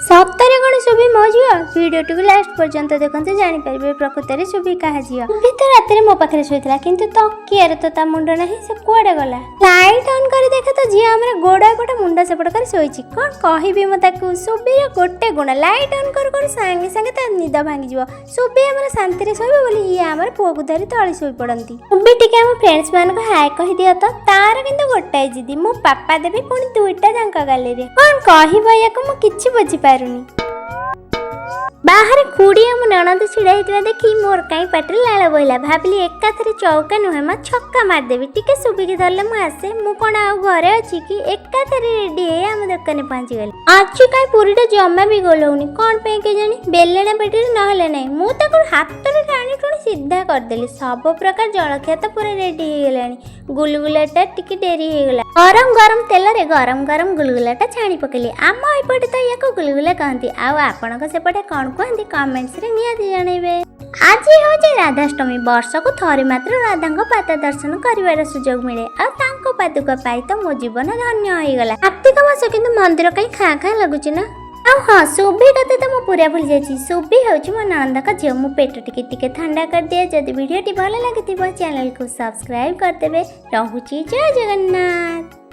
ସତରେ କ'ଣ ସୁବି ମୋ ଝିଅ? ଭିଡ଼ିଓଟିକୁ ଲାଷ୍ଟ ପର୍ଯ୍ୟନ୍ତ ଦେଖନ୍ତୁ, ଜାଣିପାରିବେ ପ୍ରକୃତରେ ସୁବି କାହା ଝିଅ। ସୁବି ତ ରାତିରେ ମୋ ପାଖରେ ଶୋଇଥିଲା, କିନ୍ତୁ ତକିଆରେ ତ ତା ମୁଣ୍ଡ ନାହିଁ, ସେ କୁଆଡ଼େ ଗଲା? ଲାଇଟ୍ ଅନ୍ କରି ଦେଖେ ତ ଝିଅ ଆମର ଗୋଡ଼ ଏପଟ ମୁଣ୍ଡ ସେପଟ କରି ଶୋଇଛି। କ'ଣ କହିବି ମୁଁ ତାକୁ? ସୁବିର ଗୋଟେ ଗୁଣ, ଲାଇଟ୍ ଅନ୍ କରୁ କରୁ ସାଙ୍ଗେ ସାଙ୍ଗେ ତା ନିଦ ଭାଙ୍ଗିଯିବ। ସୁବି ଆମର ଶାନ୍ତିରେ ଶୋଇବ ବୋଲି ଇଏ ଆମର ପୁଅକୁ ଧରି ତଳେ ଶୋଇପଡ଼ନ୍ତି। ସୁବି, ଟିକେ ଆମ ଫ୍ରେଣ୍ଡସ୍ ମାନଙ୍କୁ ହାଏ କହିଦିଅ ତ। ତାର କିନ୍ତୁ ଗୋଟାଏ ଜିଦି, ମୁଁ ପାପା ଦେବି, ପୁଣି ଦୁଇଟା ଯାଙ୍କ ଗାଲିରେ। କ'ଣ କହିବ ୟାକୁ, ମୁଁ କିଛି ବୁଝିପାରୁନି। ବାହାରେ ଖୁଡ଼ି ଆମ ନଣନ୍ଦ ଛିଡ଼ା ହେଇଥିବା ଦେଖି ମୋର କାହିଁ ପାଟିରେ ଲାଳ ବୋହିଲା। ଭାବିଲି ଏକାଥରେ ଚୌକା ନୁହେଁ ମ, ଛକା ମାରିଦେବି। ଟିକେ ସୁବିକି ଧରିଲେ ମୁଁ ଆସେ। ମୁଁ କ'ଣ ଆଉ ଘରେ ଅଛି କି? ଏକାଥରେ ରେଡି ହେଇ ଆମ ଦୋକାନରେ ପହଞ୍ଚିଗଲି। ଆଜି କାହିଁ ପୁରୀଟା ଜମା ବି ଗୋଲ ହଉନି, କ'ଣ ପାଇଁ କେଜାଣି? ବେଲେଣା ପେଟିରେ ନହେଲେ ନାହିଁ, ମୁଁ ତାକୁ ହାତରେ ଟାଣି ଟୁଣି ସିଧା କରିଦେଲି। ସବୁ ପ୍ରକାର ଜଳଖିଆ ତ ପୁରା ରେଡି ହେଇଗଲାଣି, ଗୁଲଗୁଲାଟା ଟିକେ ଡେରି ହେଇଗଲା। ଗରମ ଗରମ ତେଲରେ ଗରମ ଗରମ ଗୁଲଗୁଲାଟା ଛାଣି ପକେଇଲି। ଆମ ଏପଟେ ତ ୟାକୁ ଗୁଲଗୁଲା କହନ୍ତି, ଆଉ ଆପଣଙ୍କ ସେପଟେ କ'ଣ କୁହନ୍ତି, କମେଣ୍ଟସରେ ନିହାତି ଜଣେଇବେ। ଆଜି ହେଉଛି ରାଧାଷ୍ଟମୀ। ବର୍ଷକୁ ଥରେ ମାତ୍ର ରାଧାଙ୍କ ପାଦ ଦର୍ଶନ କରିବାର ସୁଯୋଗ ମିଳେ, ଆଉ ତାଙ୍କ ପାଦୁକା ପାଇ ତ ମୋ ଜୀବନ ଧନ୍ୟ ହେଇଗଲା। କାର୍ତ୍ତିକ ମାସ, କିନ୍ତୁ ମନ୍ଦିର କାହିଁ ଖାଁ ଖାଁ ଲାଗୁଛି ନା? ଆଉ ହଁ, ସୁଭି କଥା ତ ମୁଁ ପୁରା ଭୁଲି ଯାଇଛି। ସୁଭି ହେଉଛି ମୋ ନଣନ୍ଦଙ୍କ ଝିଅ। ମୁଁ ପେଟ ଟିକେ ଟିକେ ଥଣ୍ଡା କରିଦିଏ। ଯଦି ଭିଡ଼ିଓଟି ଭଲ ଲାଗିଥିବ, ଚ୍ୟାନେଲକୁ ସବସ୍କ୍ରାଇବ୍ କରିଦେବେ। ରହୁଛି, ଜୟ ଜଗନ୍ନାଥ।